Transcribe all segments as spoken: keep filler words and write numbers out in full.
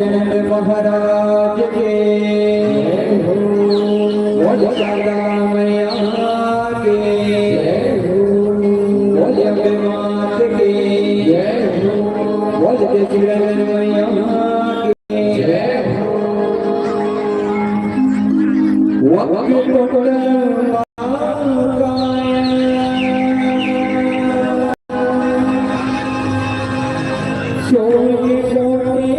गजानंद महाराज के, बोल शारदा मैया के, बोल अम्बे मात के, बोल देसी रंजन मैया के। वक्र टोटल महाकाय। शोक कोटि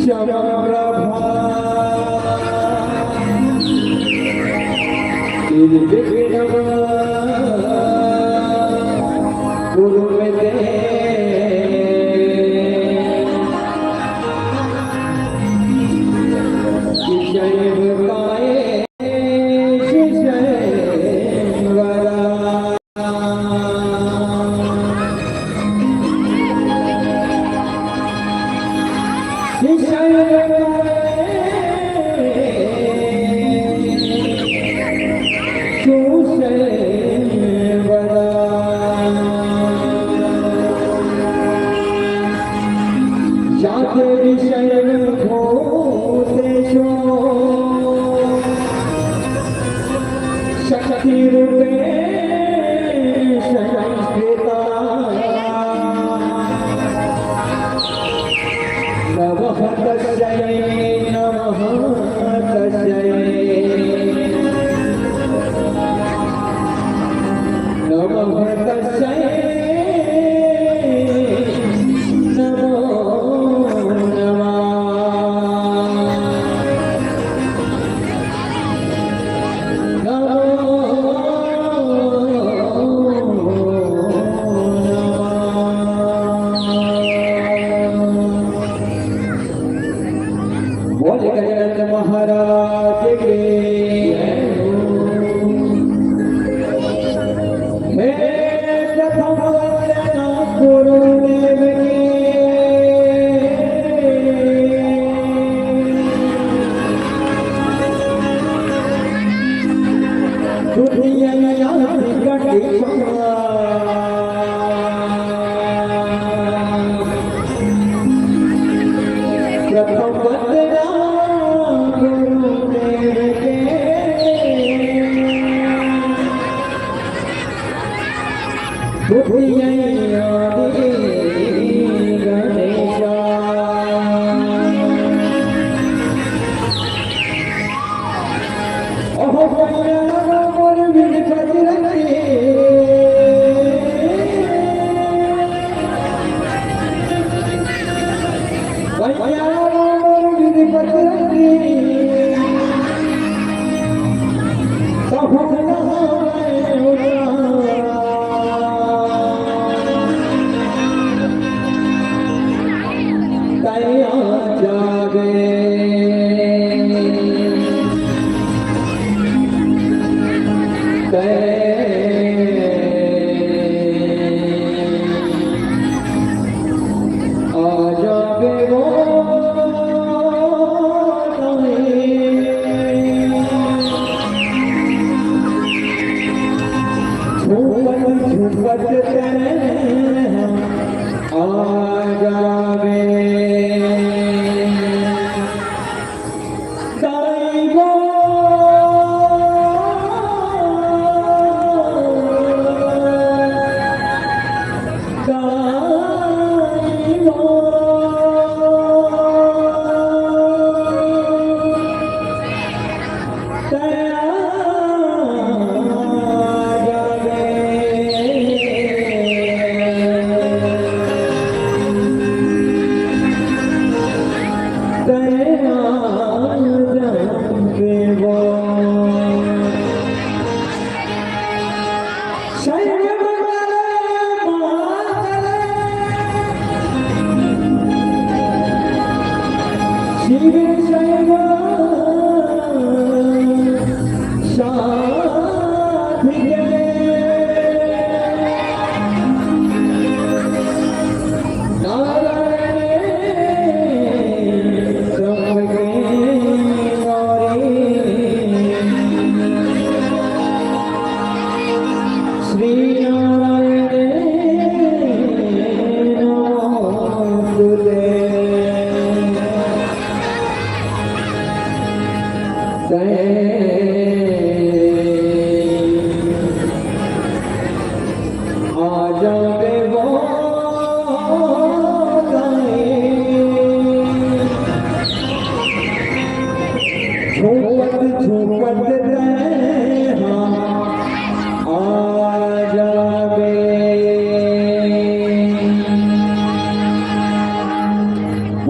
समप्रभा। निर्विघ्नं कुरु मे देव। शैव कायेषु शैव वरा। शैव कायेषु शैव वरा। या देवी शैव भूतेषु शक्तिरूपेण संस्थिता। नमः तस्यै, नमः तस्यै, नमः तस्यै, नमो नमः। बोल गजानन महाराज की। हे प्रथम वंदना गुरुदेव की। दुनिया याद कटी। प्रथम वंदना गुरुदेव के। बुद्धि आदि गणेशा। ओहो भैया मोर विधिपति रंगी। भैया मोर विधिपति रंगी। तहु नहाए उठा। तैं आ जाबे। तैं आ जाबे वो तैं। छुपत छुपत तैं आ जाबे।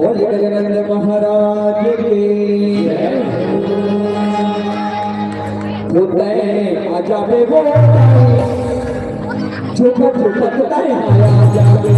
बोल गजानंद महाराज की। ओ तैं आ जाबे वो, झुकत झुकत तैं आ जाबे।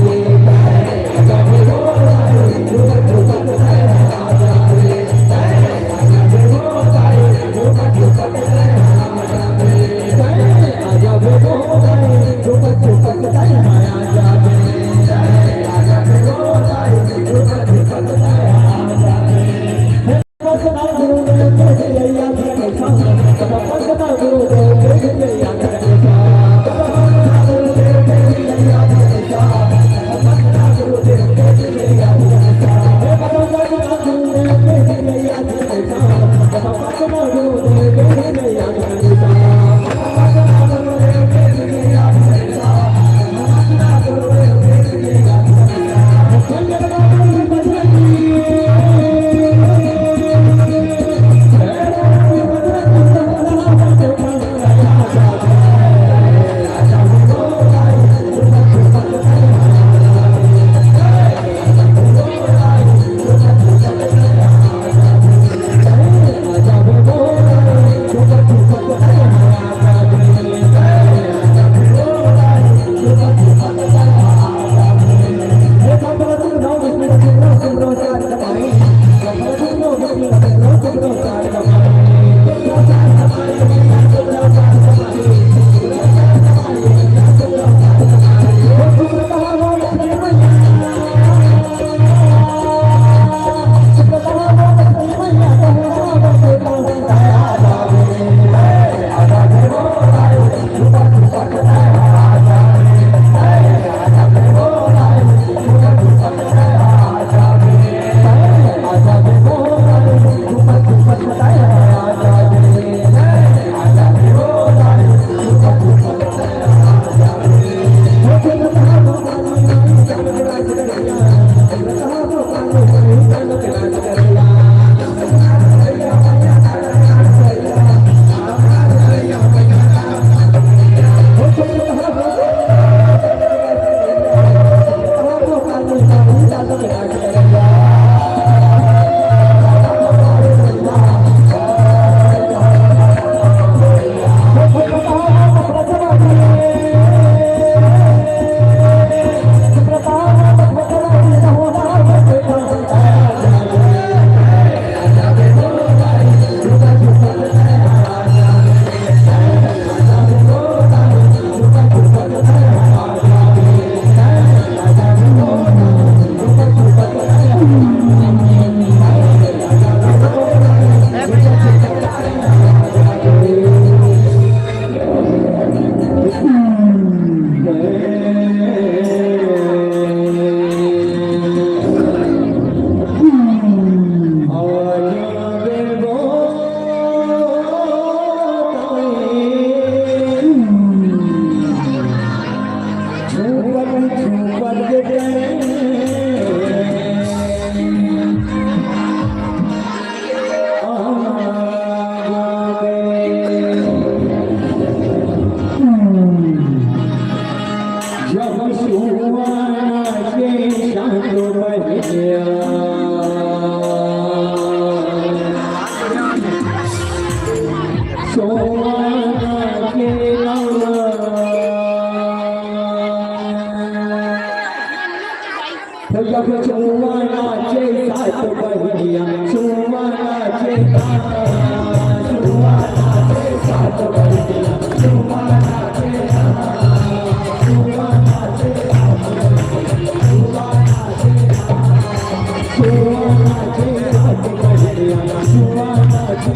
जब सुहाना के साथ बहिया, सुहाना के नाम। जब सुआ नाचे सात बहिनिया, सुआ नाचे, सुआ नाचे सात बहिनिया, सुआ नाचे, सुआ नाचे, सुआ नाचे सात बहिनिया, सुआ नाचे।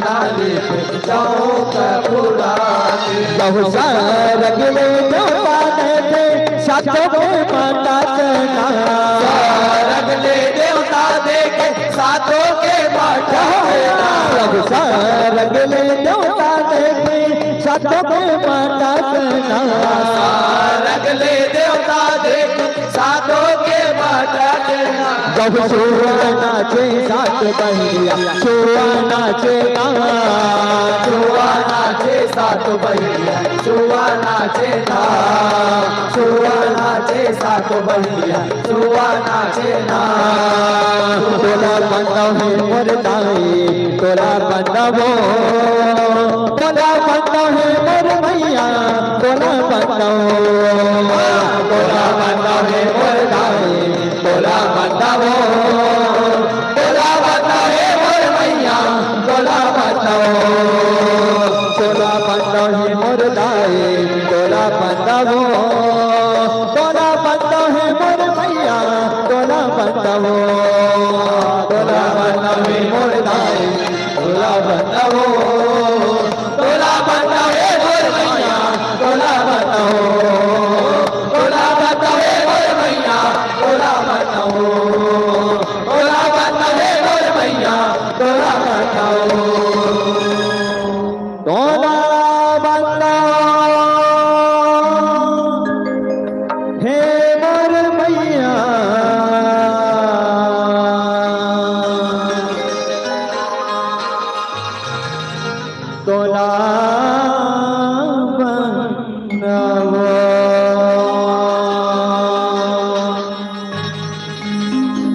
डाली पे चौक पुरानी। बहु सारग ले देवता देखे, सातों के माता के नाम। सारग ले देवता देखे, सातों के माता के नाम। बहु सारग ले देवता देखे, सातों के माता के नाम। सारग ले देवता देखे, सातों के माता के नाम। जब सुआ नाचे सात बहिनिया, सुआ नाचे ना। सुआ नाचे सात बहिनिया, सुआ नाचे ना। सुआ नाचे सात बहिनिया, सुआ नाचे ना। तोला बंदा है मोर दाई, तोला बंदा वो। तोला बंदा है मोर मैया, तोला बंदा वो। तोला बंदा है मोर दाई, तोला बंदा वो। तोला बंदा है मोर मैया, तोला बंदा वो। तोला बंदा है मोर दाई, तोला बंदा वो। तोला बंदा है मोर मैया, तोला बंदा वो। तोला बंदा है मोर दाई, तोला बंदा वो। तोला बंदा हे मोर मैया, तोला बंदा हो। तोला बंदा हे मोर मैया, तोला बंदा हो। तोला बंदा हे मोर मैया, तोला बंदा हो। तोला बंदा हे मोर मैया। तोला बंदा वो।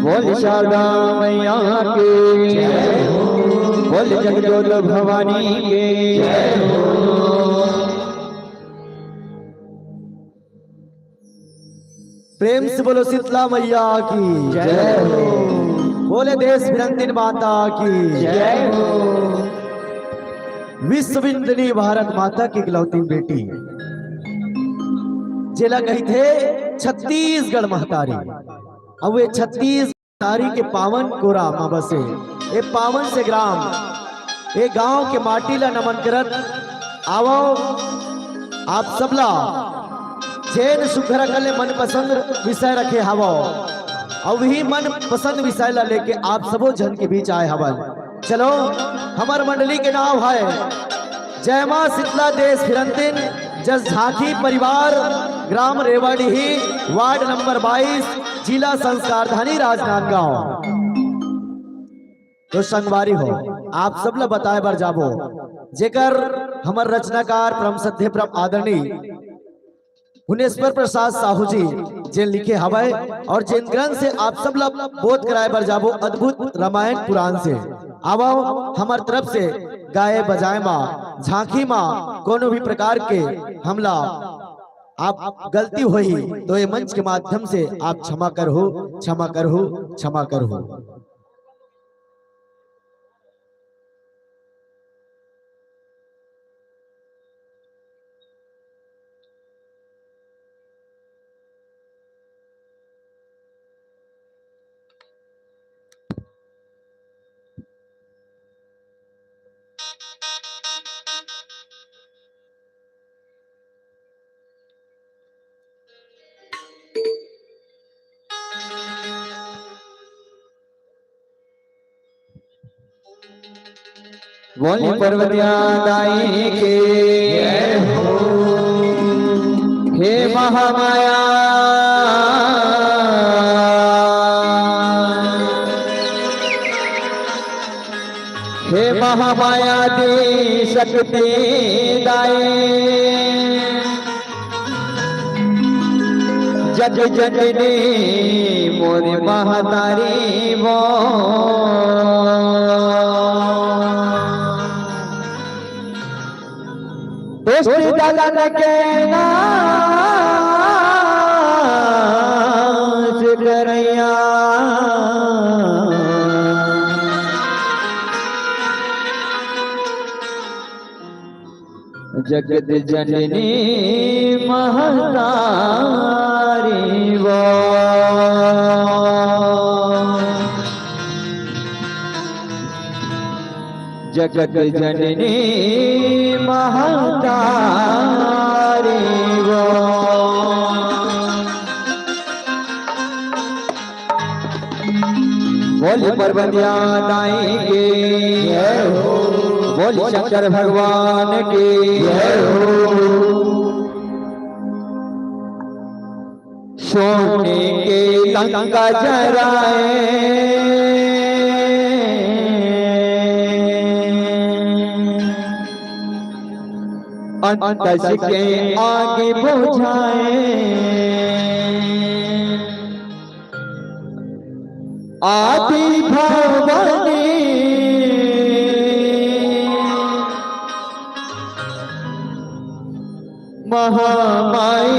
बोल शारदा मैया की जय हो। बोल जगजोत भवानी की जय हो। प्रेम से बोलो शीतला मैया की जय हो। बोले देश बिरंदिन माता की जय हो। विश्व विंदिनी भारत माता की इकलौती बेटी, जेला कहिथे छत्तीसगढ़ महतारी। अब ये छत्तीस तारी के पावन कोरा म बसे ए पावन से ग्राम, ए गांव के माटी ला नमन करत आवव। आप सबला जेन सुघर अकन ले मनपसंद विषय रखे हावव, अउ वही मनपसंद विषय ला लेके आप सबो झन के बीच आए हवन। चलो, हमर मंडली के नाव है जय मां शीतला देश फिरंतिन जस झांकी परिवार, ग्राम रेवाडीही, वार्ड नंबर बाईस, जिला संस्कारधानी राजनांदगांव। तो संगवारी हो, आप सब ला बताए बर जाबो, जेकर हमर रचनाकार परम श्रद्धेय परम आदरणीय भुवनेश्वर प्रसाद साहू जी जेन लिखे हवय और जेन ग्रंथ से आप सब ला बोध कराए बर जाबो अद्भुत रामायण पुराण से। आवव, हमर तरफ से गाए बजाए मा, झांकी मा कोनो भी प्रकार के हमला आप गलती होही तो ये मंच के माध्यम से आप क्षमा करहू, क्षमा करहू, क्षमा करहू। बोल पर्वतिया दाई के जय हो। हे महामाया, हे महामाया दी शक्ति दाई, जग जननी मोर महतारी वो। दोस्त दलन के नाश करैया, जगत जननी महतारी वो। जगत जननी महतारी वो। बोल पर्वतिया दाई के जय हो। बोल शंकर भगवान के जय हो। सोने के लंका जराए, अंतस के आग बुझाए। आदि भवानी महामाई।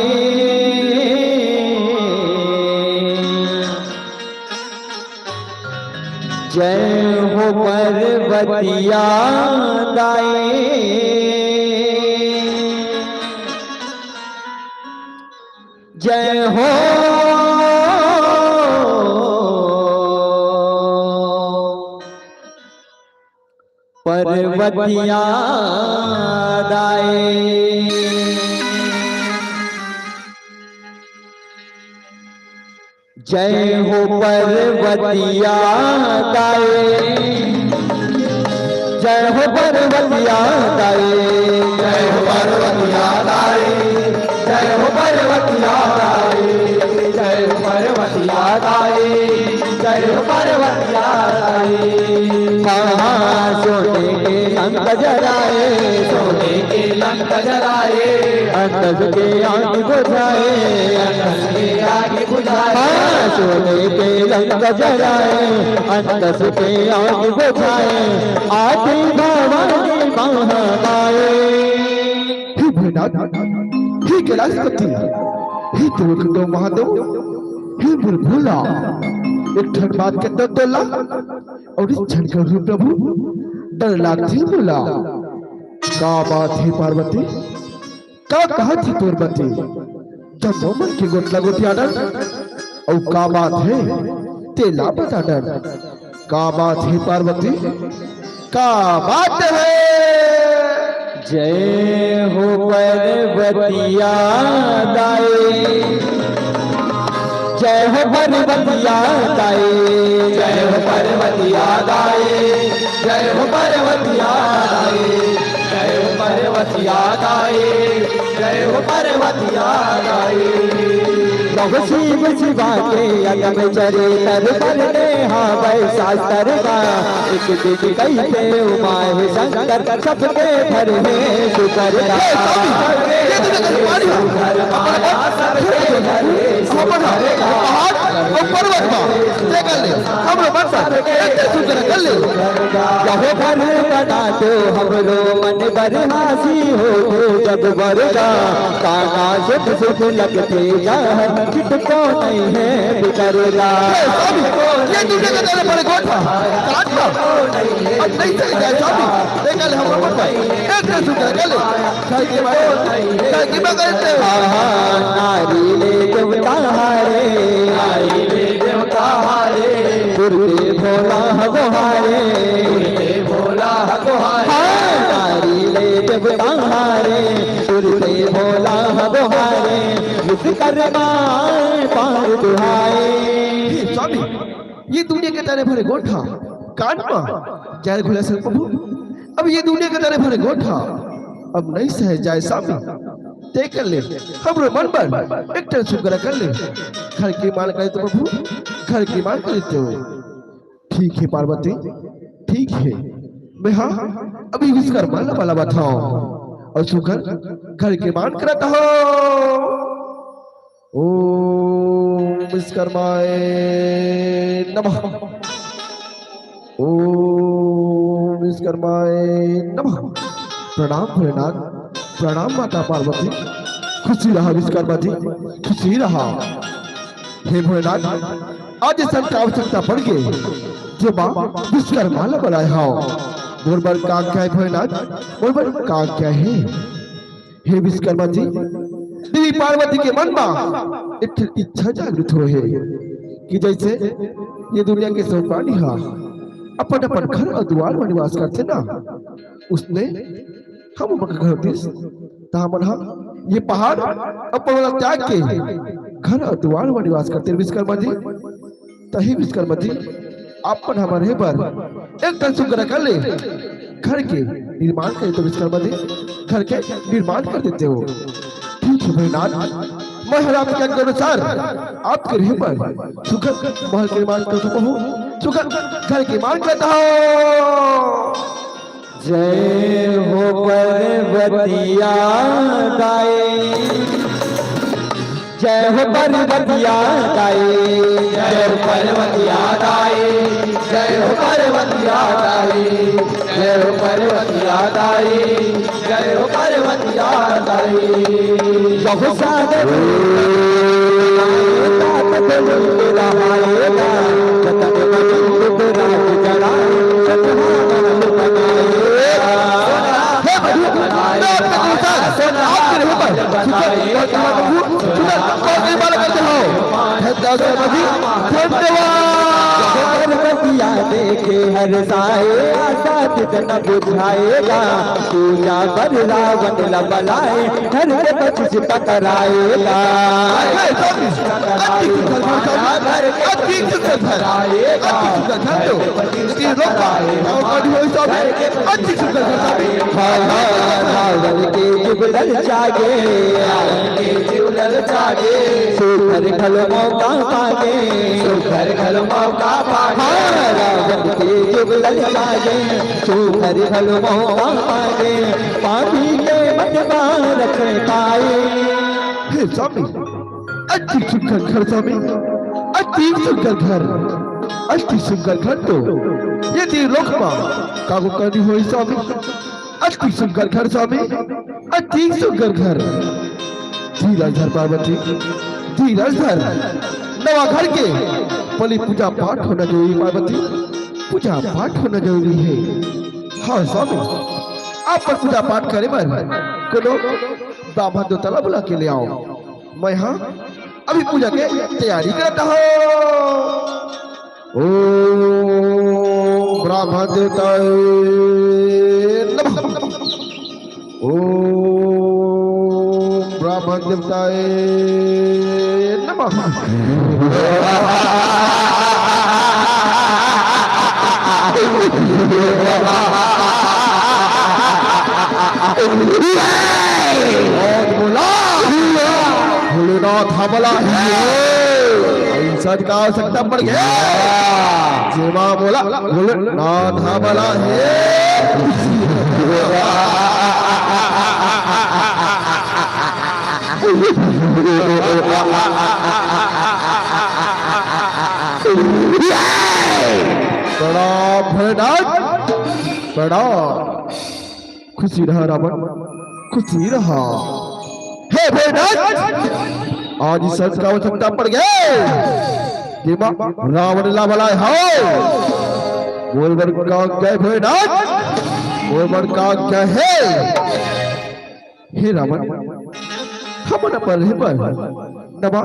जय हो पर्वतिया दाई। जय हो पर्वतिया दाई। जय हो पर्वतिया दाई। जय हो पर्वतिया दाई। जय हो पर्वतिया दाई। जय हो पर्वतिया दाई। जय हो पर्वतिया दाई। जय हो पर्वतिया दाई। हाँ, हाँ, सोने के लंका जराए। सोने के लंका जराए। अंतस के आग बुझाए। अंतस के आग बुझाए। हाँ, सोने के लंका जराए। अंतस के आग बुझाए। आदि भवानी महामाई। हे भोलेनाथ, हे कैलाशपति, हे त्रिलोक महादेव, हे मोर भोला, एक ठन बात के तो तोला, अउ इस झन के रूप प्रभु, डर लागथे मोला। का बात हे पार्वती? का कहत हे तोर पति? जम्मो मन के गोठ ला गोठिया डर, अउ का बात हे? तेला बता डर। का बात हे पार्वती? का बात हे? जय हो पर्वतिया दाई। जय हो पर्वतिया दाई। जय हो पर्वतिया दाई। जय हो पर्वतिया दाई। जय हो पर्वतिया दाई। जय हो पर्वतिया दाई। कहो शिव शिवा के अगम चरितर, परने हावै शास्तर मा। एक दिन कहिथे उमा हे शंकर, सबके धरहे सुकर दा। ये स्वामी, ये तूने कहीं पानी है? अपन हाथ, अपन हाथ, वो पर्वत मा, ये कर ले, हम लोग बन सकते, एक सुकर कर ले। कहो घर बना दो हमरो मन बरहासी हो, जब बरगा ताना सुख सुख लगते जा, कित को नहीं है बिगड़ेगा। ये स्वामी, ये दुनिया के तेरे बड़े गोठा, काट लो। अब नहीं चले जाए स्वामी, देखा ले हम लोग पर, एक सुख कर ले, खाए के बाद, खाए के बाद करते हो। आहा, नारी ले देवता हारे, नारी ले देवता हारे, गुरुदेव भोला हगो हारे, गुरुदेव भोला हगो हारे। हाँ, नारी ले देवता हारे, गुरुदेव भोला हगो हारे, विश्वकर्मा पार दुहाए। हे स्वामी, ये दुनिया के तने भरे गोठा, कान मा, जय घुला से प्रभु, अब ये दुनिया के तने भरे गोठा, अब नहीं सहे जाए स्वामी, ते कर ले, हमरो मन बर, एक ठन सुकर कर ले, घर की मान करे तो प्रभु, घर की मान करे तो। ठीक हे पार्वती, ठीक हे। मैं हाँ, अभी विश्वकर्मा ला बलावत हँव। अउ सुकर घर के मान करत हँव। ओम विश्वकर्माय नमः। ओम विश्वकर्माय नमः। प्रणाम भोलेनाथ, प्रणाम माता पार्वती। खुशी रहा विश्वकर्मा जी, खुशी रहा। हे भोलेनाथ, आज अइसन का आवश्यकता पड़ गे, जेमा विश्वकर्मा ला बलाए हँव। मोर बर का आज्ञा हे भोलेनाथ, मोर बर का आज्ञा हे? हे विश्वकर्मा जी, देवी पार्वती के मन मा एक ठन इच्छा जागृत होए हे कि जइसे ये दुनिया के सब प्राणी हा अपन अपन घर अउ दुआर म निवास करथे ना, उसने हम मन के घर दिस, त हमन ह ये पहाड़ अउ पर्वत ला त्याग के घर अउ दुआर म निवास करथे विश्वकर्मा जी। त हे विश्वकर्मा जी, आप मन हमर रहे बर एक ठन सुग्घर अकन ले घर के निर्माण कर देतेव विश्वकर्मा जी, घर के निर्माण कर देतेव। ठीक हे भोलेनाथ, मैं हर आपके आज्ञा अनुसार आपके रहे बर सुग्घर महल के निर्माण कर देथंव, सुग्घर घर के निर्माण कर देथंव। जय हो पर्वतिया दाई, जय हो पर्वतिया दाई, जय हो पर्वतिया दाई, जय हो पर्वतिया दाई, जय हो पर्वतिया दाई, जय हो पर्वतिया दाई। बहुत सारे हे प्रभु, मैं अपने गुरु साहब, आपके रहे पर सुंदर, सुंदर, सुंदर, कौन की बात करते हो? धन्यवाद प्रभु, धन्यवाद। पर्वतिया देखे हर साए, आशा जितना बुझाएगा, पूजा पर रावण लबलाए, घर के बच्चे पकड़ाएगा। अति सुंदर घर, अति सुंदर घर, अति सुंदर घर। तीन लोग का, और बड़ी हुई सब, अति सुंदर घर। हाँ, हाँ, रावण के जुगलर जागे, रावण के जुगलर जागे। सुघर घलो मौका पागे, सुघर घलो मौका पागे। हाँ, रावण के जुगलर जागे, सुघर घलो मौका पागे। पापी के मन मा रखे पाए। हे स्वामी, अति सुघर घर स्वामी, अति सुघर घर, अति सुघर घर तो ये तीन लोक मा कागो कनी होई स्वामी, अति सुघर घर स्वामी, अति सुघर घर। धीरज धर पार्वती, धीरज धर। नवा घर के पहली पूजा पाठ होना जरूरी पार्वती, पूजा पाठ होना जरूरी हे। हाँ स्वामी, आप मन पूजा पाठ करे बर कोनो ब्राह्मण देवता ला बुला के ले आओ। मैं हा अभी पूजा के तैयारी करत हंव। ओम ब्राह्मण देवताय नमः। ओम ब्राह्मण देवताय नमः। भोलेनाथ हमला हे। अइसन का आवश्यकता पड़ गे? जेमा मोला भोलेनाथ हमला हे। प्रणाम भोलेनाथ, प्रणाम। खुशी रहा रावण, खुशी रहा। हे भोलेनाथ, आज अइसन का आवश्यकता पड़ गे, जेमा रावण ला बलाए हव। मोर बर का आज्ञा हे भोलेनाथ, मोर बर का आज्ञा हे। हे रावण, हमन अपन रहे बर नवा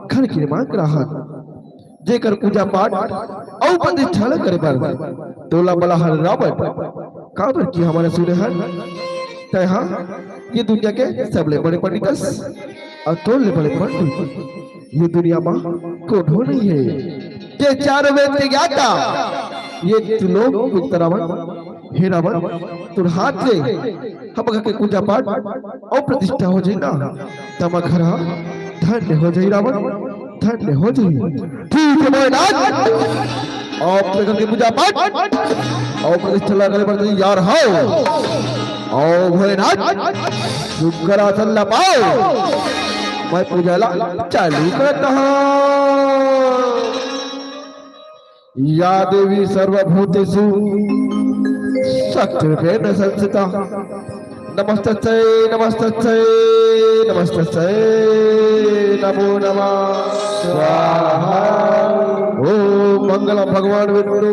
घर के निर्माण कराहन, जेकर पूजा पाठ अउ प्रतिष्ठा ल करे बर तोला बलाहन रावण, काबर कि हमन सुने हन, तैं हा ये दुनिया के सबले बड़े पंडित अस, अउ तोर ले बड़े पंडित ये दुनिया म कोनो नइ हे। ये चारों वेद के ज्ञाता, ये त्रिलोक विदिता रावण, हे रावण, तोर हाथ ले हमर घर के पूजा पाठ अउ प्रतिष्ठा हो जाही ना, त हमर घर ह धन्य हो जाही रावण, धन्य हो जाही। ठीक हे भोलेनाथ, अब तैं घर के पूजा पाठ अउ प्रतिष्ठा ला करे बर तैयार हव। अउ भोलेनाथ, सुघर आसन ला पाव, मैं पूजा ला चालू करत हंव। या देवी सर्वभूतेषु शक्तिरूपेण संस्थिता। नमस्तस्यै, नमस्तस्यै, नमस्तस्यै नमो नमः। स्वाहा। ओम मंगलम भगवान विष्णु,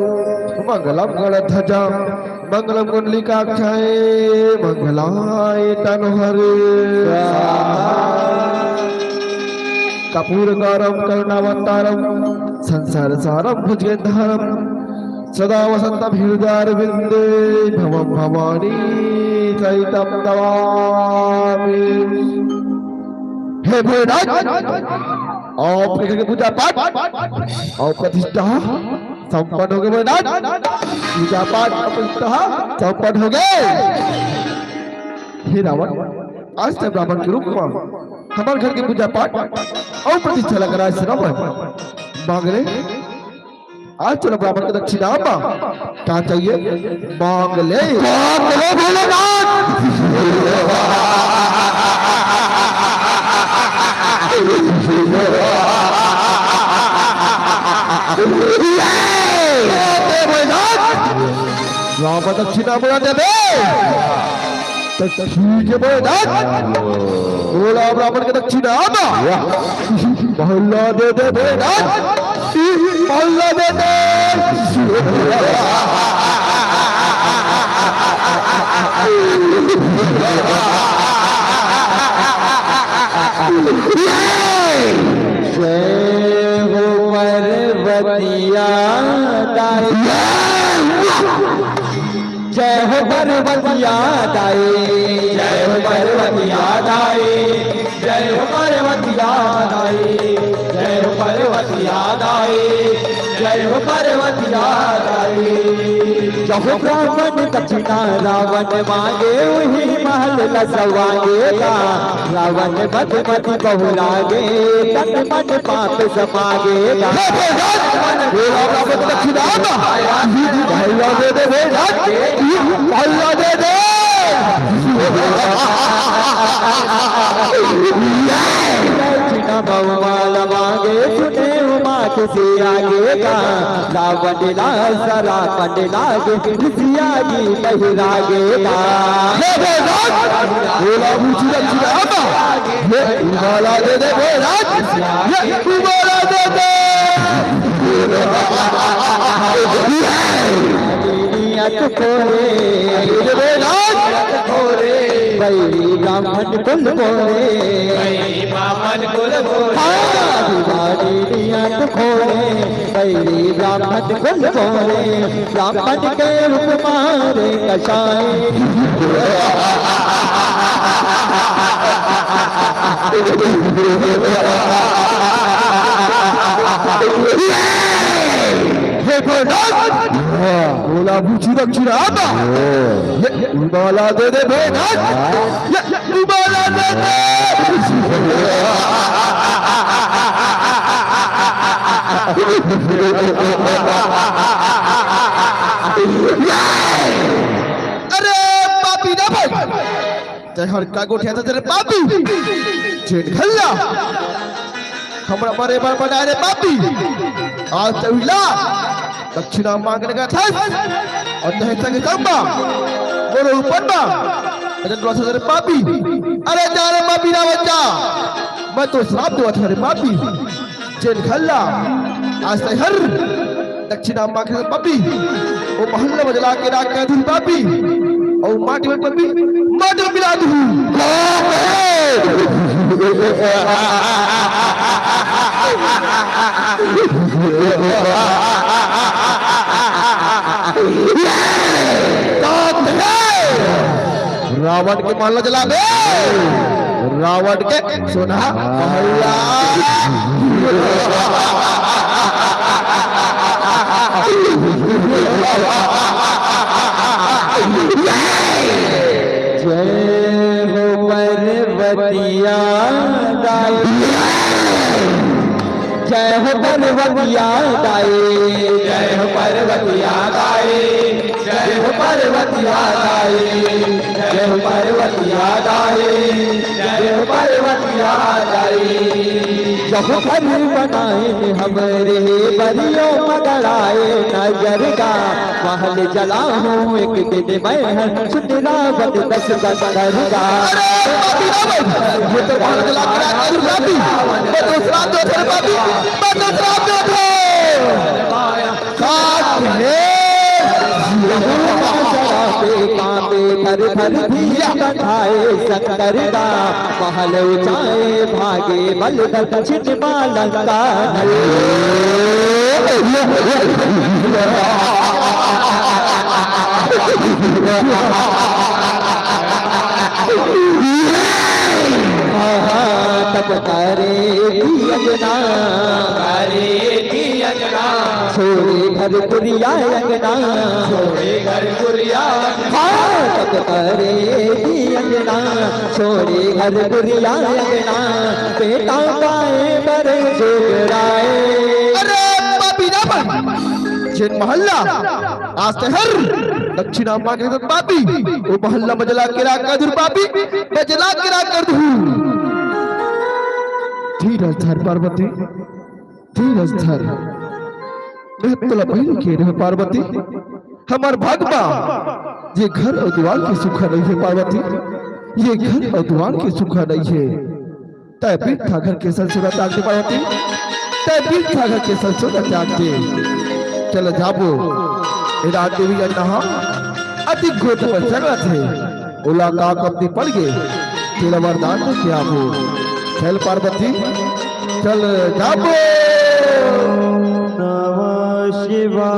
मंगलम गणध्वजा, मंगलम कुंडलीकाक्षाय, मंगलाय तनोहरे। स्वाहा। कर्पूरगौरम करुणावतारम, संसार सारम भुजगेंद्रहारम, सदा वसंतम हृदयारविंदे भवम भवानी सहितम नमामि। हे भोलेनाथ, आपके घर के पूजा पाठ अउ प्रतिष्ठा संपन्न हो गे भोलेनाथ। पूजा पाठ अउ प्रतिष्ठा संपन्न हो गे। हे रावण, आज तैं ब्राह्मण के रूप म हमर घर के पूजा पाठ अउ प्रतिष्ठा ला कराए हस रावण। मांग ले, आज तोला ब्राह्मण के दक्षिणा म का चाहिए, मांग ले। मांग ले भोलेनाथ। ये दे भोलेनाथ। ब्राह्मण दक्षिणा बोला देबे। त ठीक हे भोलेनाथ, बोला ब्राह्मण के दक्षिणा म। वाह। महल्ला दे दे भोलेनाथ, महल्ला दे दे। जय हो पार्वतिया दाई। जय हो पार्वतिया दाई, जय हो पार्वतिया दाई, जय हो पार्वतिया दाई, जय हो पार्वतिया दाई, जय हो पार्वतिया दाई। जहु ब्राह्मण दक्षिणा रावण मांगे, उही महल लसवागे गा। रावण मद मति बहुलागे, तन मन पाप समागे गा। हे भोलेनाथ, हे रावण दक्षिणा गा। महल्ला दे दे भोलेनाथ, महल्ला दे दे। दक्षिणा बहुमाल मांगे, सुने उमा खुशी आगे गा। रावण ला सराप लागे, खुशी आगे बहिरागे गा। हे भोलेनाथ, बोला बूझी दक्षिणा गा। हे उर्मिला दे दे भोलेनाथ, हे उर्मिला दे दे। नियत खोरे, हे भोलेनाथ। बैरी ब्राह्मण कुल बोले। बैरी ब्राह्मण कुल बोले। हाँ, दीवानी नियत खोरे, बैरी ब्राह्मण कुल बोले। ब्राह्मण के रूप मारे कसाई। हे भोलेनाथ, बोला बूझी दक्षिणा गा। ये उर्मिला दे दे भोलेनाथ, ये उर्मिला दे दे। अरे पापी ना भाई, तैं हर का गोठियाथस रे पापी? जेन घल्ला हमला मरे बर बनाए रे पापी, आज तैं उला दक्षिणा मांगने गे हस अउ तैं संग संग मा मोर ऊपर मा अरे डोलत हस रे पापी। अरे जा रे पापी, ना बचा, मैं तो श्राप देवत हंव रे पापी। जेन घल्ला आज तैं हर दक्षिणा मांगे हस पापी, ओ महल्ला म जला के राख कर दूहूं पापी, अउ माटी म पापी, माटी म मिला दूहूं। रावण के महल्ला जला दे, रावण के सोना महल्ला। जय हो पार्वतिया दाई। जय हो पार्वतिया दाई, जय हो पार्वतिया दाई, जय हो पार्वतिया दाई, जय हो पार्वतिया दाई, जय हो पार्वतिया दाई। जहु घर बनाए हमरे बरियो मगड़ाए नजर गा, महल जलाहूं एक दिन मैं हर सुतरावत दस दस घर गा। अरे, पापी ना बन, ये तो महल जला के राख दूहूं पापी, मैं तो श्राप देवत हंव रे पापी, मैं तो श्राप देवत हंव। साथ में जहु जरा पे कांपे थर थर धीर कंठाए शंकर गा, महल उचाए भागे बल दक्षिण मा लंका। तब करे थी अंगना, करे थी अंगना, छोड़े घर कुरिया अंगना, छोड़े घर कुरिया। हाँ, तब करे थी अंगना, छोड़े घर कुरिया अंगना, बेटा पाए बर जोगराए। अरे पापी रावण, जेन महल्ला आज तैं हर दक्षिणा मांगे तो पापी, वो महल्ला म जला के राख कर दूं पापी, मैं जला के राख कर दूं। धीरज धर पार्वती, धीरज धर। मैं तोला पहले कहे रहेंव पार्वती, हमर भगवा ये घर अउ दुवार के सुख नइ हे पार्वती, ये घर अउ दुवार के सुख नइ हे। तैं बिरथा घर के संसोना त्याग दे पार्वती, तैं बिरथा घर के संसोना त्याग दे। चल जाबो, ए राज देवी अंगना अति घोर तपस्या करत हे, ओला का कमती पड़ गे, तेला वरदान दे के आबो। चल पार्वती, चल जाबो। नमः शिवाय।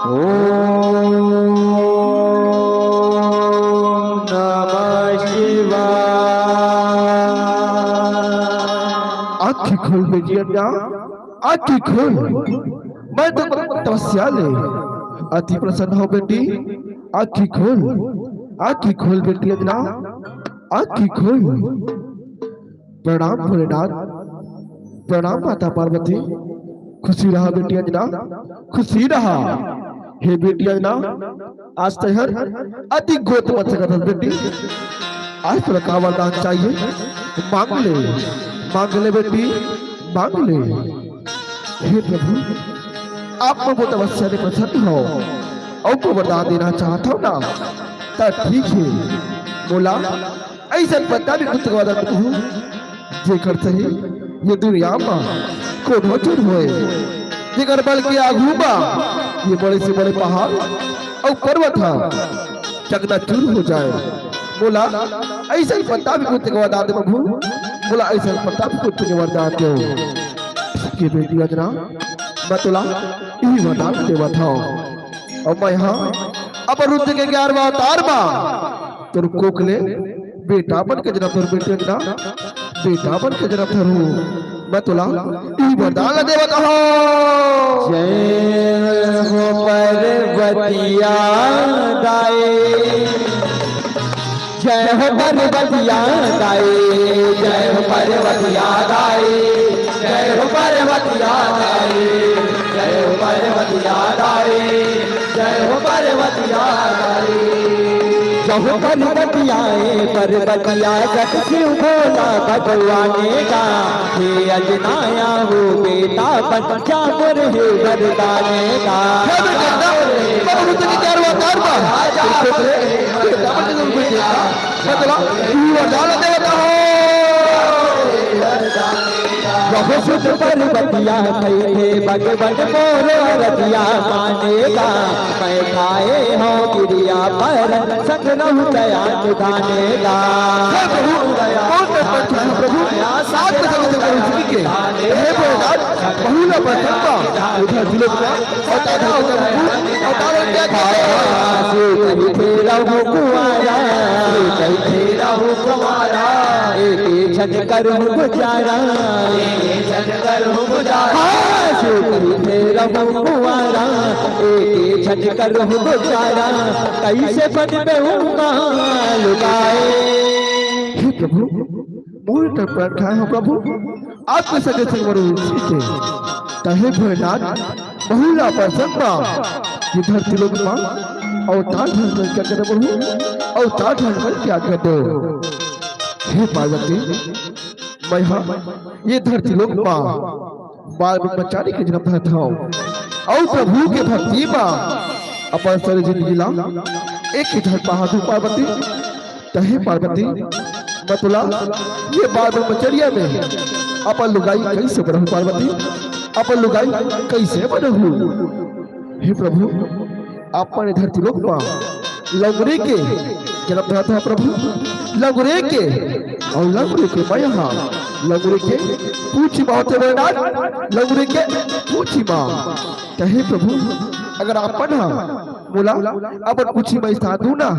ओम नमः शिवाय। आँखी खोल बेटी अंगना, आँखी खोल। मैं तो तपस्या ले अति प्रसन्न हों बेटी। आँखी खोल, आँखी खोल बेटी अंगना, आँखी खोल। प्रणाम भोलेनाथ, प्रणाम माता पार्वती। खुशी रहा बेटी अंगना, खुशी रहा। हे बेटी अंगना, आज तैं हर अति घोर तपस्या करत हस बेटी। आज तोला का वरदान चाहिए, मांग ले, मांग ले बेटी, मांग ले। हे प्रभु, आप मोर तपस्या ले प्रसन्न हव अउ मोर वरदान देना चाहत हव ना, त ठीक हे, मोला अइसन पत्ता भी कुत्ते के वरदान देहू, जेकर सही ये दुनिया म कोनो झन होय, जेकर बल के आगू म ये बड़े से बड़े पहाड़ अउ पर्वत ह चकनाचूर हो जाए। मोला अइसन पत्ता भी कुत्ते के वरदान दे प्रभु, मोला अइसन पत्ता भी कुत्ते के वरदान दे। के बेटी अंगना, मैं तोला इही वरदान देवत हव। अउ मैं हा अपन रुद्र के ग्यारहवाँ अवतार म तोर कोख ले बेटा बन के जनम धरहूँ बेटी अंगना, बेटा बन के जनम धरहूँ। मैं तोला इही वरदान ला देवत हव। जय हो पार्वतिया दाई, जय हो पार्वतिया दाई, जय हो पार्वतिया दाई, जय हो पार्वतिया दाई, जय हो पार्वतिया दाई, जय हो पार्वतिया दाई। जय हो पार्वतिया ए पार्वतिया, जग शिव भोला भगवान का, हे अंगना आव बेटा बन जा मोर हे वरदान का। हे बेटा, प्रभु तेरी चार अवतार बा। मतलब, ई वरदान देवत हव। बहुत सुंदर पार्वतिया कहिथे बन बन मोर अरजिया मानेगा। मैं खाए हँव किरिया पर संग रहूँ दया निधानेगा। हे प्रभु, कौन मैं प्रभु, प्रभु, सात में संग संग रहूँ जी के। हे भोलेनाथ, बहुला पर संग उधर दिलों का अवतार हो गया प्रभु, अवतार हो गया। हाँ, सुख ही फेरा हूँ कुंवारा, सुख ही फेरा हूँ कुंवारा, एक ही छन कर हूँ गुजारा, एक ही छन कर हूँ गुजारा। हाँ, सुख ही फेरा हूँ कुंवारा, एक ही छन कर हूँ गुजारा, कैसे बन में हूँ लुकाए। हे प्रभु, मोर तन प्राण खाए हो प्रभु, आपके सगे संग मरो सीते। तहे भोलेनाथ, बहुला प्रसन्न बा, ये धरती लोक मा अवतार धर कर क्या करे प्रभु, अवतार धर कर क्या कर दो। हे पार्वती, मैं हा ये धरती लोक मा बाल ब्रह्मचारी के जनम धरत हव, अउ प्रभु के भक्ति मा अपन सारी जिंदगी ला एक ही झन पहा दूँ पार्वती। तहे पार्वती, मैं तोला ये बाल ब्रह्मचर्या में अपन लुगाई कैसे बनहूँ पार्वती, अपन लुगाई कैसे बनहूँ? हे प्रभु, अपन धरती लोक मा लंगुरी के जनम धरत हव प्रभु, लंगुरी के, अउ लंगुरी के मैं हा लंगुरी के पूछी मा होथे भोलेनाथ, लंगुरी के पूछी मा। कहे प्रभु, अगर आप पढ़ा मोला अपन पूछी मैं स्थान दूं ना,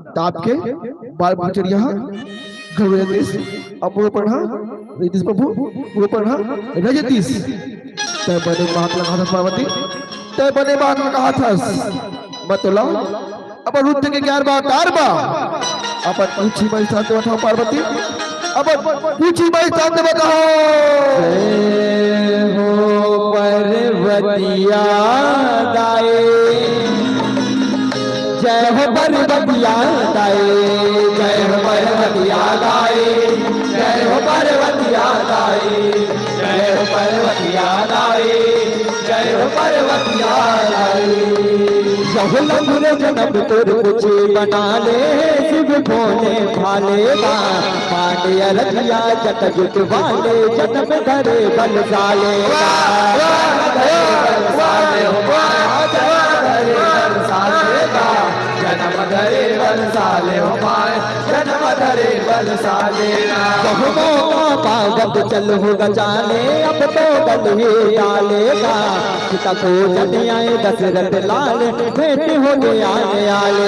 तो आपके बाल बचरिया घर में रहितिस, अब वो पढ़ा रहितिस प्रभु, वो पढ़ा रहितिस। तय बने बात लगा था पार्वती, तय बने बात लगा था। मैं तो लाओ अब रुद्र के ग्यारह बार तार बा। अपन पूछी मैं शांत बताओ पार्वती, अपन पूछी मैं शांत बताओ। जय हो पर्वतिया दाई, जय हो पर्वतिया दाई, जय हो पर्वतिया दाई, जय हो पर्वतिया दाई, जय हो पर्वतिया दाई, जय हो पर्वतिया दाई। जहुला मुरे जन्म तोर कुछ बना ले, शिव भोले भाले बा। पांडे अरतिया जट जुट वाले, जन्म धरे बल साले बा। जन्म धरे बल साले बा। जन्म धरे बल साले हो माय, जन्म धरे बल साले ना। बहु मौका पावत चल हो गजाले, अब तो बल ही डालेगा। सीता को जन आए दशरथ लाल, भेंट हो गया न्याले।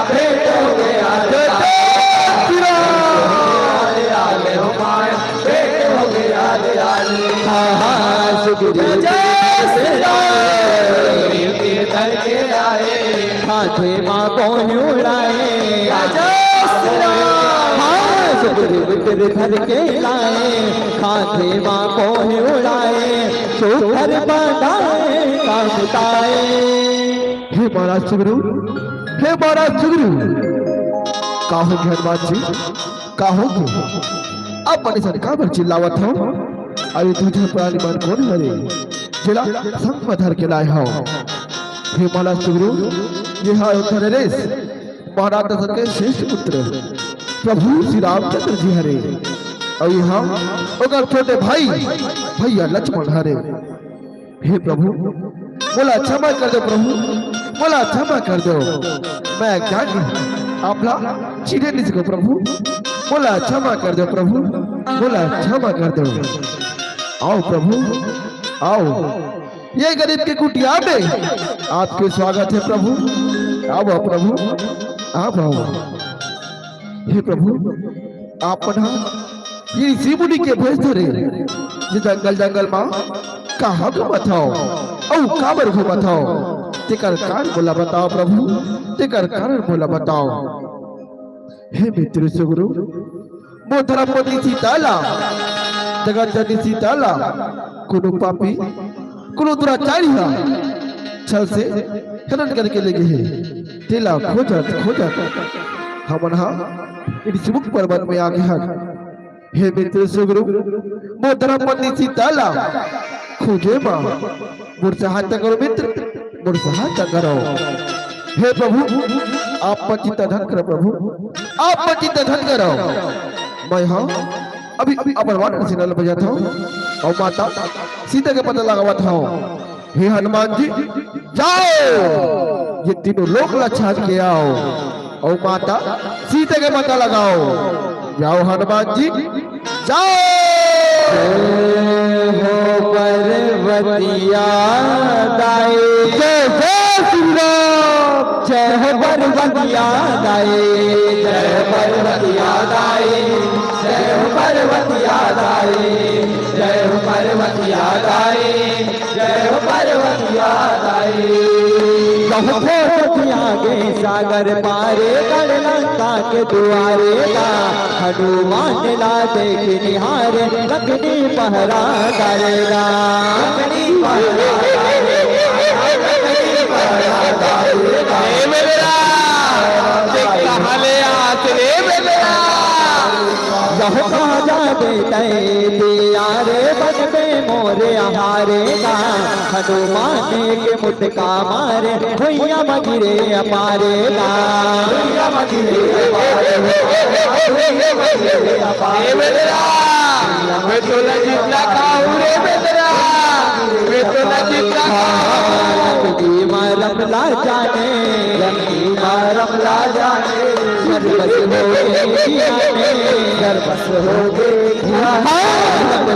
भेंट हो गया न्याले हो माय। हाँ, हाँ, सुखदेव जय श्री राम। के धर के आए। हाथे माँ को उड़ाए। जय श्री राम। हाँ, सुखदेव गिरधर के लाए। हाथे माँ को उड़ाए। सुधर बनाए काम ताए। हे महाराज सुग्रीव, हे महाराज सुग्रीव, का हो गया हनुमान जी? का हो गया? आप मन अइसन काबर चिल्लावत हो? अरे दूसरे प्राणी मन कोन हरे, जेला संग म धर के लाए हो? हे महाराज सुग्रीव, ये हा अयोध्या नरेश, महाराज दशरथ के श्रेष्ठ पुत्र प्रभु श्री रामचंद्र जी हरे, अउ ये हा ओकर छोटे भाई भैया लक्ष्मण हरे। हे प्रभु, मोला क्षमा कर दो प्रभु, मोला क्षमा कर दो। मैं अज्ञानी, आपला चिन्हे नइ सकव प्रभु, मोला क्षमा कर दो प्रभु, मोला क्षमा कर दो। आओ प्रभु, आओ, ये गरीब के कुटिया में आपके स्वागत है प्रभु। आओ प्रभु, आओ, आओ। हे प्रभु, आप मन ह ये ऋषि मुनि के भेष धरे, ये जंगल जंगल मा कहाँ घूमत हव अउ काबर घूमत हव, तेकर कारण मोला बताव प्रभु, तेकर कारण मोला बताव। हे मित्र सुग्रीव, मोर धर्म पत्नी सीता ला, जगत जननी सीता ला, कोनो पापी, कोनो दुराचारी हा छल से हनन करके ले गे हे। तेला खोजत खोजत हमन हा ऋषिमुख पर्वत में आ गे हन। हे मित्र सुग्रीव, मोर धर्म पत्नी सीता ला खोजे मा मोर सहायता करो मित्र, मोर सहायता करो। हे प्रभु, आप मन चिंता धन करो प्रभु, आप मन चिंता धन करो। मैं हा अभी अपन वानर सेना ल भेजत हव अउ माता सीता के पता लगावत हव। हे हनुमान जी, जाओ, ये तीनों लोक ला छान के आओ अउ माता सीता के पता लगाओ। जाओ हनुमान जी, जाओ। जय हो पर्वतिया दाई। जय जय श्री राम। जय हो पर्वतिया दाई, जय हो पर्वतिया दाई, जय हो पर्वतिया दाई, जय हो पर्वतिया दाई, जय हो पर्वतिया दाई। कहते आगे सागर पारे, गढ़ लंका के दुआरे गा। हनुमान ला देख निहारे, लकड़ी पहरा डारेगा। लकड़ी पहरा डारेगा, लकड़ी पहरा डारेगा। ए मेरे राम, देख कहाँ ले आत रे मेरे राम। यह कहा जाते तय दिया रे, बन में मोरे हारेगा। हनुमान के मुटका मारे, भुइया म गिरे अपारेगा। भुइया म गिरे अपारेगा। ए बेदरा, मैं तोला जितना खाऊं रे बेदरा, मैं तोला जितना खाऊं। लकड़ी मारम ला जाने, लकड़ी मारम ला जाने। सर्वस हो गए दुनिया में, सर्वस हो गए दुनिया में।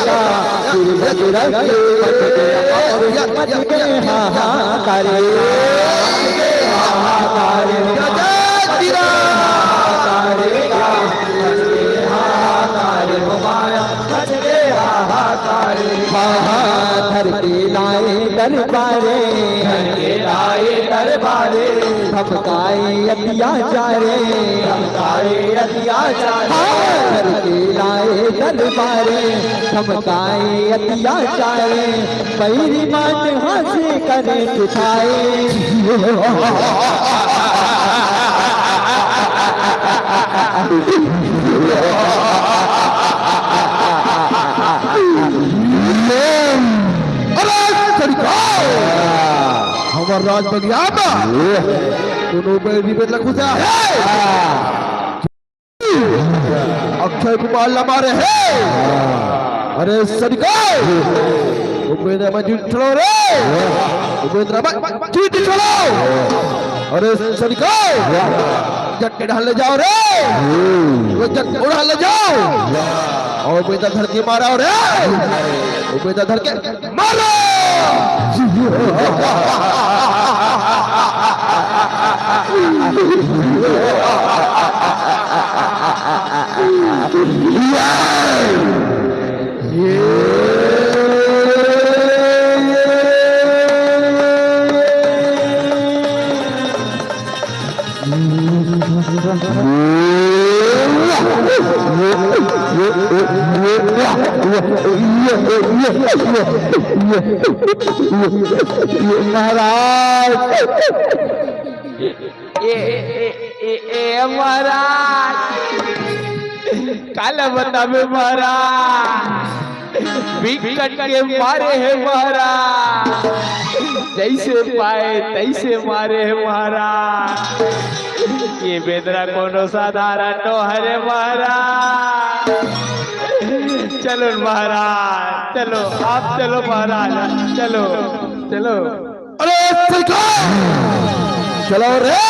का, फिर बजरंग के मच गया और मच गए हाहाकार। हाहाकार। जय श्री राम। हाहाकार। हाहा धरती लाए दरबारे, धरती लाए दरबारे, धमकाए अत्याचारे, धमकाए अत्याचारे। हाँ, धरती लाए दरबारे, धमकाए अत्याचारे, बैरी माट हाथ से करे उठाए। अरे सरकार, हमर राज बगिया में कोनो बैरी बेटला घुसा है। अक्षय कुमार ला मारे हे। अरे सनिको, उपेंद्र अमन जी उठलो रे। उपेंद्र अमन जी उठलो। अरे सनिको, जट के ढाल ले जाओ रे। वो जट उड़ा ले जाओ। और उपेंद्र धर के मारा रे। उपेंद्र धर के मारो। महाराज। ए, ए, ए, ए, ए, महाराज, काला बताबे महाराज, बिकट के मारे हे महाराज, जैसे पाए तैसे मारे हे महाराज। ये बेंदरा कोनो साधारण नो हरे महाराज। चलो महाराज, चलो, आप चलो महाराज, चलो, चलो। अरे सरकार, चलो रे,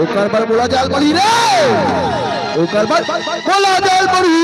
ओकर बर मोला जाल पड़ी रे। ओकर बाद बोला जाए पड़ही।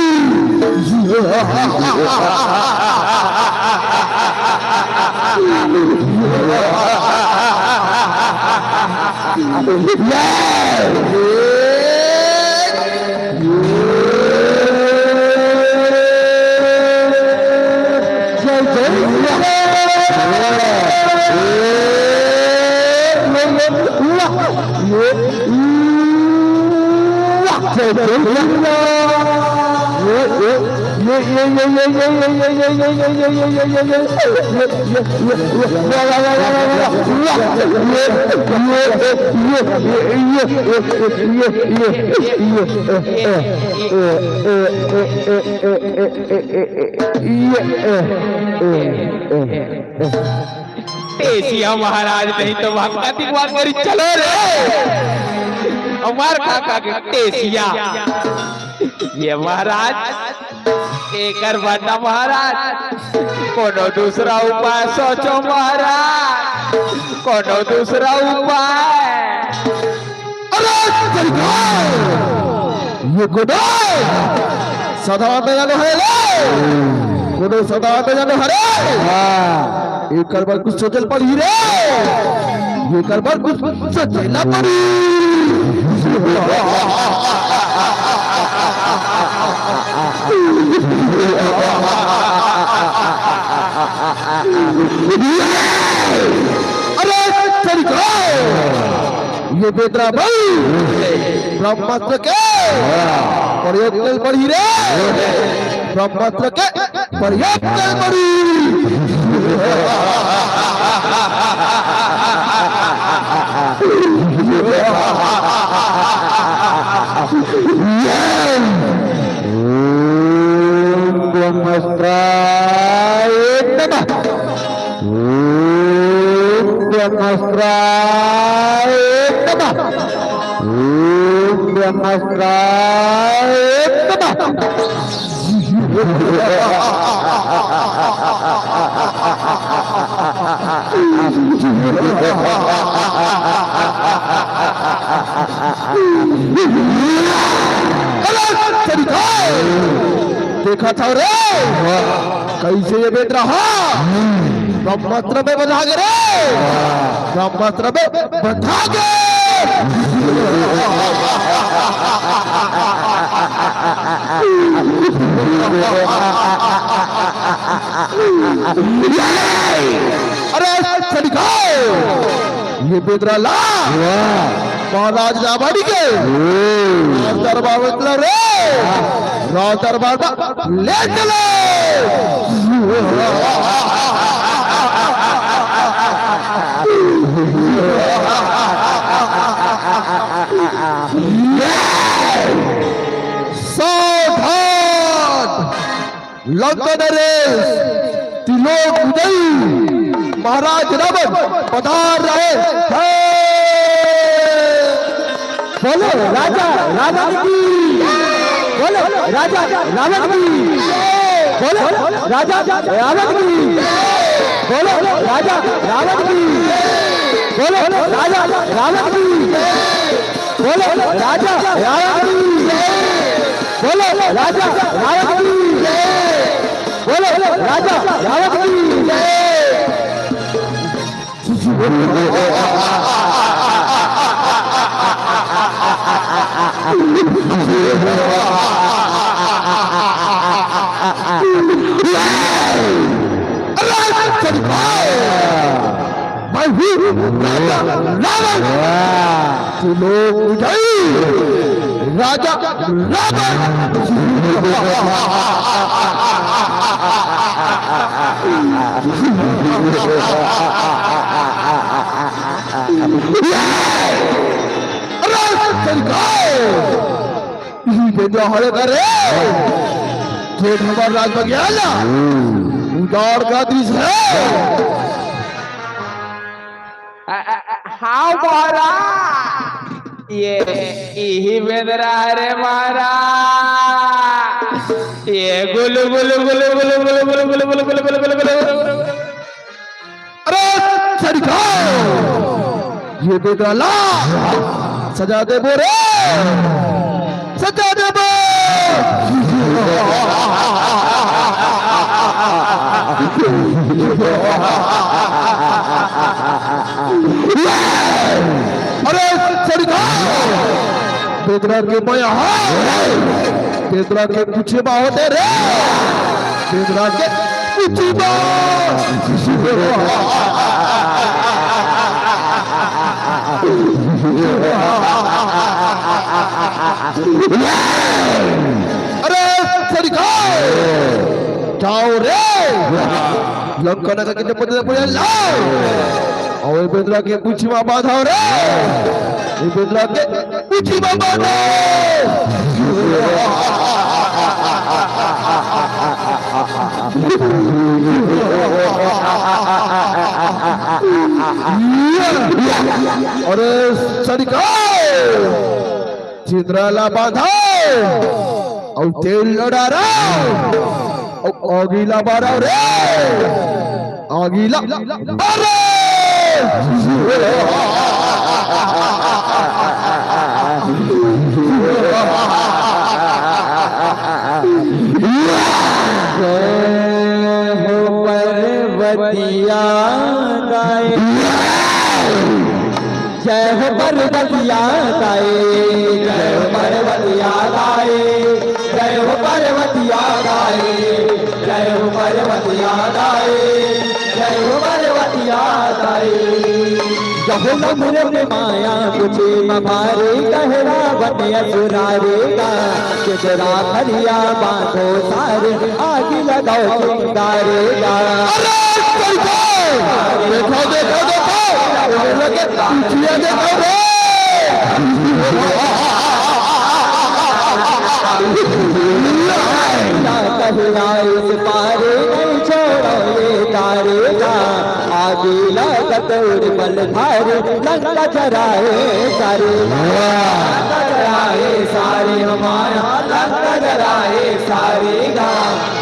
टेसिया महाराज नहीं तो भक्ता दिखवा करी, चलो रे। हमार काका के टेसिया। ये महाराज, एकर बंदा महाराज, कोनो दूसरा उपाय सोचो महाराज, कोनो दूसरा उपाय। अरे तेरी गाय, ये कोनो साधारण दया नो हरे रे, कोनो साधारण दया नो हरे। हाँ। एकर बर कुछ सोचल पड़ही रे, एकर बर कुछ सोचल पड़ही। अरे तेरी गाय, ये बेदरा भाई ब्रह्मास्त्र के प्रयोग कइल पड़ही रे, ब्रह्मास्त्र के प्रयोग कइल पड़ही। ओम ब्रह्मास्त्र एकदम। ओम ब्रह्मास्त्राय नमः। ओम ब्रह्मास्त्राय नमः। देखा था रे। कइसे ये बेंदरा ह ब्रह्मास्त्र में बंधा गे रे, ब्रह्मास्त्र में बंधा गे। अरे सनिकाओ, ये बेंदरा ला महाराज रावण के राज दरबार में चलो रे, राज दरबार में ले चलो। सावधान! लंका नरेश, त्रिलोक विजयी महाराज रावण पधार रहे हैं। बोलो राजा रावण की, बोलो राजा रावण की, बोलो राजा रावण की, बोलो राजा रावण की, बोलो राजा रावण की, बोलो राजा रावण की, बोलो राजा रावण की, बोलो राजा रावण की। मैं हूँ राजा रावण। त्रिलोक विजयी राजा रावण। अरे सरकार, इही बेंदरा हरे का रे, जेन हमर राज बगिया ला उजाड़ कर दिस हे। अ, अ, अ, हाँ महाराज, ये इही बेंदरा हरे महाराज। ये गुलु गुलु गुलु गुलु। अरे सनिकाओ, ये बेंदरा ला सजा देबो रे, अरे सरिता, बेंदरा के मया हा, बेंदरा के पूछी मा होथे रे, बेंदरा के पूछी मा। अरे सरिता, जाओ रे, लंका नगर के पत्थर पर लाओ। अउ ए बेंदरा के पूछी मा बांधव रे, ए बेंदरा के पूछी मा बांधव। अरे सरिता, चिंदरा ला बांधव अउ तेल ला डारव अउ आगी ला बारव रे, आगी ला बारव। जय हो पर्वतिया दाई। जय हो पर्वतिया दाई, जय हो पर्वतिया दाई, जय हो पर्वतिया दाई, जय हो पर्वतिया दाई, जय हो पर्वतिया दाई। जहो लमुरे के माया कुछी मा भारी, कहे रावण असुरा रे गा, चिंदरा फरिया बांधो सारे, आगी लगाओ चिंगारे गा। अरे, देखो, देखो, देखो, देखो, ये लगे, पीछे देखो रे। ना कहिया इस पारे, नहीं छोड़ो ये तारे गा। आगी लागत उर्बल भारी, लंका जराए सारे। लंका जराए सारे हमारा, लंका जराए सारे गा।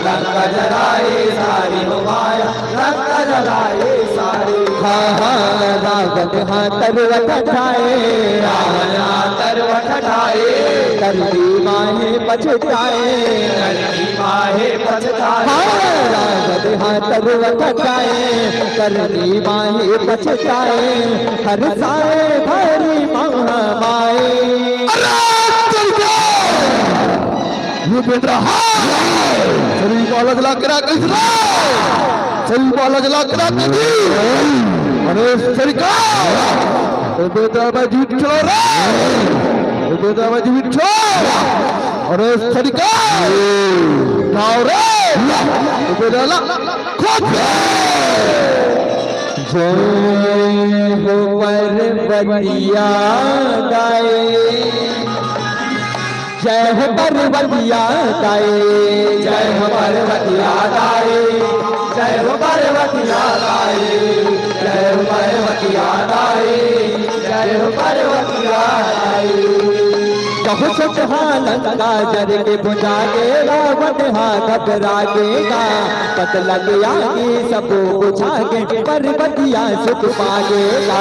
लंका जराए सारे हमारा, लंका जराए सारे। हाँ, हाँ, रावण हाँ तलवार उठाए। रावण हाँ तलवार उठाए। करनी माहे पछताए। करनी माहे पछताए। हाँ, रावण हाँ तलवार उठाए। करनी माहे पछताए। हर साए भारी महामाए। अरे, चल गया। ये बेंदरा हा। सरीर मा लज ला करा कइसे रे? सरीर मा लज ला करा कइसे? अरे सरिता, ए बेंदरा मा जीवित छोड़ो रे। ए बेंदरा मा जीवित छोड़। अरे सरिता, जाओ रे। ए बेंदरा ला खोज। जय हो पर्वतिया दाई। जय हो पर्वतिया दाई, जय हो पर्वतिया दाई, जय हो पर्वतिया दाई, जय हो पर्वतिया दाई, जय हो पर्वतिया दाई। कहु सोचहा लंका जर के बुझा गे, रावण हा घबरा गे गा। पत लग आगे सबो बुझा गे, पर्वतिया सुख पागे गा।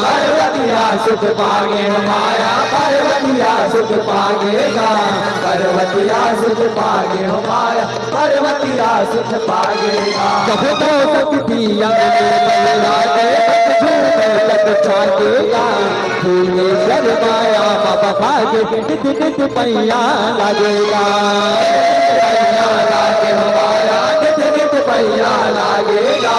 पर्वतिया सुख पागे हो माया, पर्वतिया सुख पागे गा। पर्वतिया सुख पागे हो माया, पर्वतिया सुख पागे गा। जब तो शक्ति अंग में बल लागे, झूमे लग जागे गा। भुवनेश्वर माया बाबा भागे, नित नित पैया लागेगा। पैया लागे हो माया, नित नित पैया लागेगा।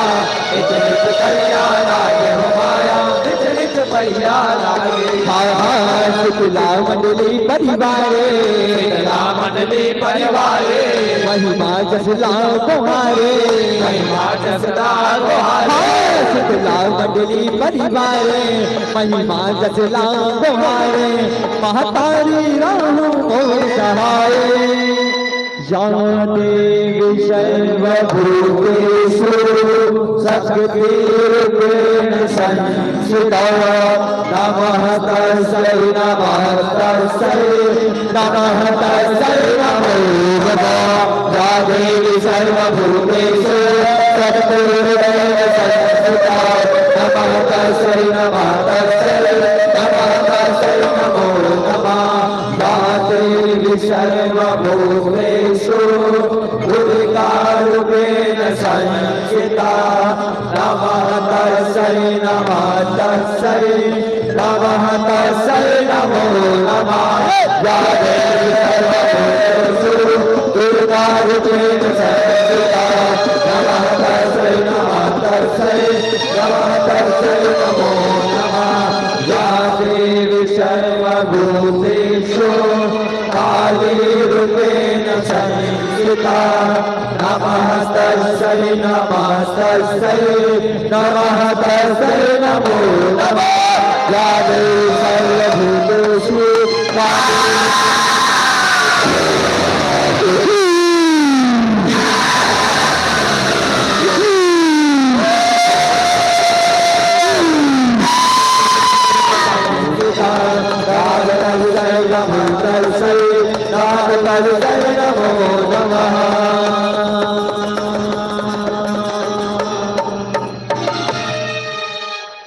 नित नित पैया लागे हो माया, नित नित पैया लागे। हाँ, हाँ, शीतला मंडली परिवारे। शीतला मंडली परिवारे। महिमा जस लाओ गोहारे। महिमा जस लाओ गोहारे। हाँ, शीतला मंडली परिवारे। महिमा जस लाओ गोहारे, महतारी राहु मोर सहाय। या देवी सर्वभूतेषु शक्तिरूपेण संस्थिता। नमः तस्यै नमः तस्यै नमः तस्यै नमो नमः। या देवी सर्वभूतेषु शक्तिरूपेण संस्थिता। नमः तस्यै नमः तस्यै नमः तस्यै नमो नमः। या देवी सर्वभूतेषु दुर्गारूपेण संस्थिता। नमः तस्मै, नमः तस्मै, नमः तस्मै, नमो नमः। या देवी सर्वभूतेषु दुर्गारूपेण संस्थिता। नमः तस्मै, नमः तस्मै, नमः तस्मै, नमो नमः। या देवी सर्वभूतेषु कालीरूपेण संस्थिता। नमः तस्मै, नमः तस्मै, नमः तस्मै, नमो नमः। या देवी सर्वभूतेषु काली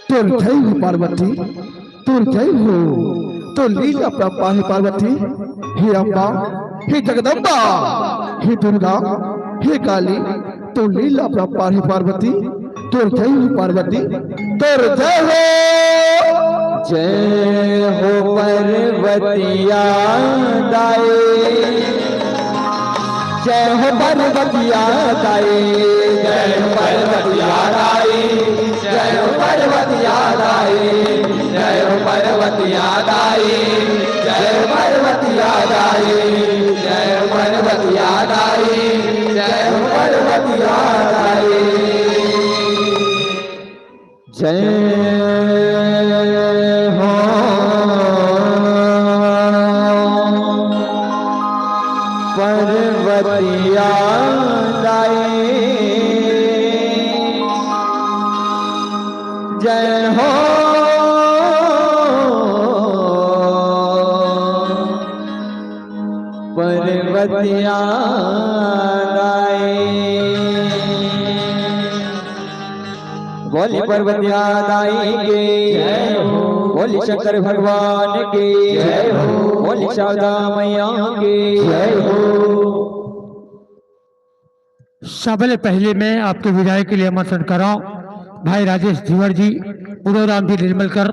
तोर जय हो पार्वती, तोर जय हो, तोर लीला परंपार हे पार्वती। हे अम्बा, हे जगदम्बा, हे दुर्गा, हे काली, तोर लीला परंपार हे पार्वती। तोर जय हो पार्वती, तोर जय हो। जय हो पार्वतिया दाई, जय हो पार्वतिया दाई, जय हो पार्वतिया दाई, जय हो पार्वतिया दाई, जय हो पार्वतिया दाई, जय हो पार्वतिया दाई, जय हो पार्वतिया दाई, जय हो पार्वतिया दाई। जय हो पार्वतिया दाई, जय हो पार्वतिया दाई। बोली पार्वतिया दाई के जय हो। बोली शंकर भगवान के जय हो। बोली शारदा मैया के जय हो। सबले पहले मैं आपके विदाई के लिए आमंत्रण कर रहा हूँ भाई राजेश धीवर जी, उदय राम जी निर्मलकर,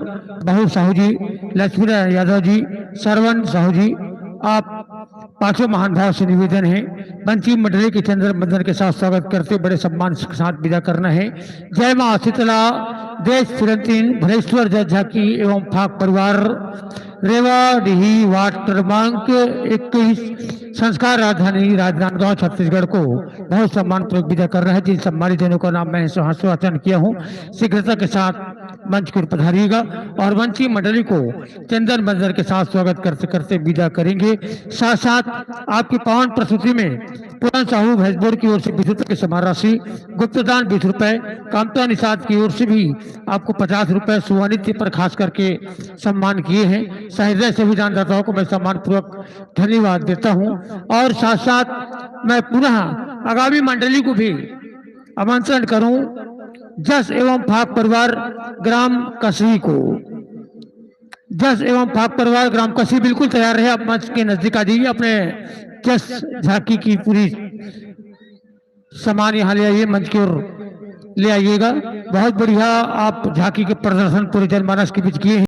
बाबू साहू जी, लक्ष्मी नारायण यादव जी, सरवन साहू जी, आप पांचों महानुभाव से निवेदन है, मंची मंडली के चंद्र बंदन के साथ स्वागत करते, बड़े सम्मान के साथ विदा करना है। जय माँ शीतला, देश फिरंतीन, भलेश्वर जय झांकी एवं फाक परिवार, रेवा डीही वार्ड क्रमांक इक्कीस, संस्कार राजधानी राजनांदगांव, छत्तीसगढ़ को बहुत सम्मान पूर्वक विदा कर रहा है। जिन सम्मानित जनों का नाम मैं यहाँ से वाचन किया हूँ, शीघ्रता के साथ मंच पर पधारिएगा और मंची मंडली को चंदन बंदन के साथ स्वागत करते करते विदा करेंगे। साथ साथ आपकी पावन प्रस्तुति में पुरान साहू भैंसबोड़ की ओर से बीस रुपए की समान राशि, गुप्तदान बीस रुपए, कामता निषाद की ओर से भी आपको पचास रुपए सुवानित्य पर खास करके सम्मान किए हैं। सहृदय सभी दानदाताओं को मैं सम्मान पूर्वक धन्यवाद देता हूं। और साथ साथ मैं पुनः आगामी मंडली को भी आमंत्रण करूं, जस एवं फाक परिवार ग्राम कसवी को। जस एवं फाक परिवार ग्राम कसवी बिल्कुल तैयार रहे, आप मंच के नजदीक आ जाइए, अपने जस झांकी की पूरी सामान यहाँ ले आइए, मंच की ओर ले आइएगा। बहुत बढ़िया आप झांकी के प्रदर्शन पूरे जनमानस के बीच किए हैं।